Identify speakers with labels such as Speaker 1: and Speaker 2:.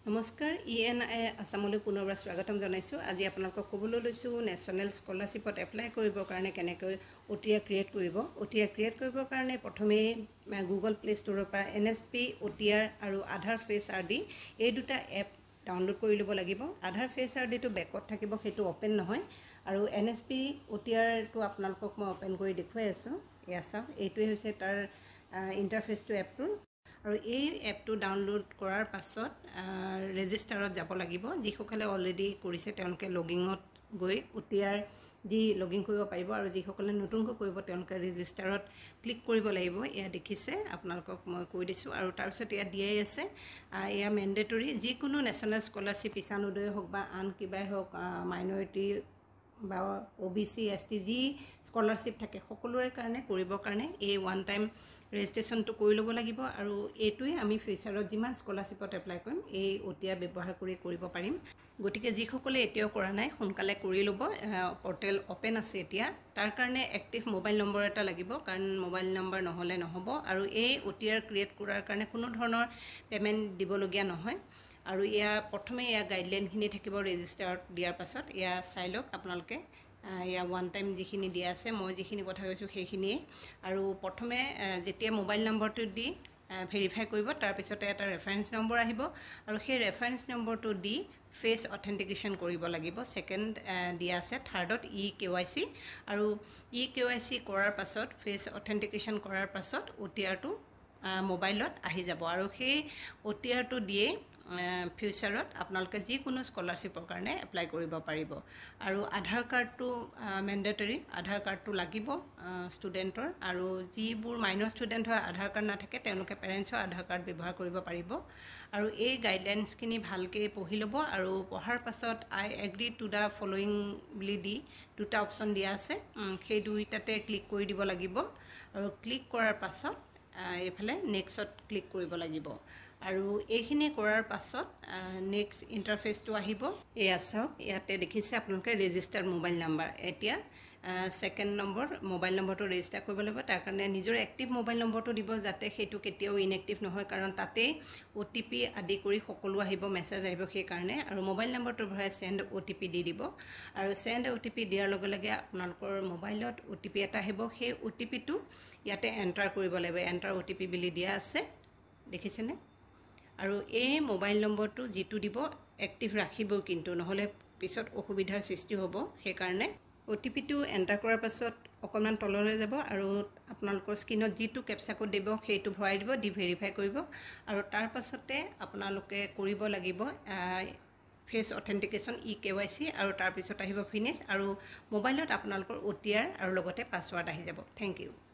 Speaker 1: নমস্কাৰ, ইএনআই আছামলৈ পুনৰবাৰ স্বাগতম জনাইছোঁ। আজি আপোনালোকক ক'বলৈ লৈছোঁ নেশ্যনেল স্কলাৰশ্বিপত এপ্লাই কৰিবৰ কাৰণে কেনেকৈ অ'টিআৰ ক্ৰিয়েট কৰিব। অ'টিআৰ ক্ৰিয়েট কৰিবৰ কাৰণে প্ৰথমেই গুগল প্লে ষ্ট'ৰৰ পৰা এনএছপি অ'টিআৰ আৰু আধাৰ ফেচ আৰডি এই দুটা এপ ডাউনলোড কৰি ল'ব লাগিব। আধাৰ ফেচ আৰডিটো বেকত থাকিব, সেইটো অ'পেন নহয়। আৰু এনএছপি অ'টিআৰটো আপোনালোকক মই অ'পেন কৰি দেখুৱাই আছোঁ। এয়া চাওক, এইটোৱে হৈছে তাৰ ইণ্টাৰফেচটো এপটোৰ। আৰু এই এপটো ডাউনলোড কৰাৰ পাছত ৰেজিষ্টাৰত যাব লাগিব। যিসকলে অলৰেডি কৰিছে, তেওঁলোকে লগইনত গৈ অ'টিআৰ দি লগ ইন কৰিব পাৰিব আৰু যিসকলে নতুনকৈ কৰিব, তেওঁলোকে ৰেজিষ্টাৰত ক্লিক কৰিব লাগিব। এয়া দেখিছে, আপোনালোকক মই কৈ দিছোঁ। আৰু তাৰপিছত ইয়াত দিয়াই আছে, এয়া মেণ্ডেটৰী, যিকোনো নেশ্যনেল স্কলাৰশ্বিপ, ঈশান উদয় হওক বা আন কিবাই হওক, মাইনৰিটি বা অ'বিচি, এছটি, যি স্কলাৰশ্বিপ থাকে, সকলোৰে কাৰণে কৰিবৰ কাৰণে এই ওৱান টাইম ৰেজিষ্ট্ৰেশ্যনটো কৰি ল'ব লাগিব। আৰু এইটোৱে আমি ফিউচাৰত যিমান স্কলাৰশ্বিপত এপ্লাই কৰিম, এই অ'টিআৰ ব্যৱহাৰ কৰি কৰিব পাৰিম। গতিকে যিসকলে এতিয়াও কৰা নাই, সোনকালে কৰি ল'ব। পৰ্টেল অ'পেন আছে এতিয়া। তাৰ কাৰণে এক্টিভ মোবাইল নম্বৰ এটা লাগিব, কাৰণ মোবাইল নম্বৰ নহ'লে নহ'ব। আৰু এই অ'টিআৰ ক্ৰিয়েট কৰাৰ কাৰণে কোনো ধৰণৰ পে'মেণ্ট দিবলগীয়া নহয়। আৰু এয়া প্ৰথমে এয়া গাইডলাইনখিনি থাকিব। ৰেজিষ্টাৰত দিয়াৰ পাছত এয়া চাই লওক আপোনালোকে। এয়া ওৱান টাইম যিখিনি দিয়া আছে, মই যিখিনি কথা কৈছোঁ সেইখিনিয়ে। আৰু প্ৰথমে যেতিয়া মোবাইল নম্বৰটো দি ভেৰিফাই কৰিব, তাৰপিছতে এটা ৰেফাৰেঞ্চ নম্বৰ আহিব আৰু সেই ৰেফাৰেঞ্চ নম্বৰটো দি ফেচ অথেণ্টিকেশ্যন কৰিব লাগিব। ছেকেণ্ড দিয়া আছে, থাৰ্ডত ই কেৱাইচি। আৰু ই কেৱাইচি কৰাৰ পাছত, ফেচ অথেণ্টিকেশ্যন কৰাৰ পাছত অ'টিআৰটো মোবাইলত আহি যাব আৰু সেই অ'টিআৰটো দিয়েই ফিউচাৰত আপোনালোকে যিকোনো স্কলাৰশ্বিপৰ কাৰণে এপ্লাই কৰিব পাৰিব। আৰু আধাৰ কাৰ্ডটো মেণ্ডেটৰী, আধাৰ কাৰ্ডটো লাগিব ষ্টুডেণ্টৰ। আৰু যিবোৰ মাইনৰ ষ্টুডেণ্ট হয়, আধাৰ কাৰ্ড নাথাকে, তেওঁলোকে পেৰেণ্টছৰ আধাৰ কাৰ্ড ব্যৱহাৰ কৰিব পাৰিব। আৰু এই গাইডলাইনছখিনি ভালকৈ পঢ়ি ল'ব আৰু পঢ়াৰ পাছত "I agree to the following" বুলি দি দুটা অপশ্যন দিয়া আছে, সেই দুইটাতে ক্লিক কৰি দিব লাগিব। আৰু ক্লিক কৰাৰ পাছত এইফালে নেক্সট ক্লিক কৰিব লাগিব। আৰু এইখিনি কৰাৰ পাছত নেক্সট ইণ্টাৰফেচটো আহিব। এয়া চাওক, ইয়াতে দেখিছে আপোনালোকে ৰেজিষ্টাৰ্ড মোবাইল নাম্বাৰ। এতিয়া ছেকেণ্ড নম্বৰ মোবাইল নম্বৰটো ৰেজিষ্টাৰ কৰিব লাগিব। তাৰ কাৰণে নিজৰ এক্টিভ মোবাইল নম্বৰটো দিব, যাতে সেইটো কেতিয়াও ইনএক্টিভ নহয়, কাৰণ তাতেই অ'টিপি আদি কৰি সকলো আহিব, মেছেজ আহিব সেইকাৰণে। আৰু মোবাইল নম্বৰটো ভৰাই চেণ্ড অ'টিপি দি দিব। আৰু চেণ্ড অ'টিপি দিয়াৰ লগে লগে আপোনালোকৰ মোবাইলত অ'টিপি এটা আহিব। সেই অ'টিপিটো ইয়াতে এণ্টাৰ কৰিব লাগিব। এণ্টাৰ অ'টিপি বুলি দিয়া আছে, দেখিছেনে? আৰু এই মোবাইল নম্বৰটো যিটো দিব, এক্টিভ ৰাখিব কিন্তু, নহ'লে পিছত অসুবিধাৰ সৃষ্টি হ'ব সেইকাৰণে। অ'টিপিটো এণ্টাৰ কৰাৰ পাছত অকণমান তললৈ যাব আৰু আপোনালোকৰ স্ক্ৰীণত যিটো কেপচা কোড দিব, সেইটো ভৰাই দিব, দি ভেৰিফাই কৰিব। আৰু তাৰ পাছতে আপোনালোকে কৰিব লাগিব ফেচ অথেণ্টিকেশ্যন, ই কেৱাইচি। আৰু তাৰপিছত আহিব ফিনিছ আৰু মোবাইলত আপোনালোকৰ অ'টিআৰ আৰু লগতে পাছৱাৰ্ড আহি যাব। Thank U.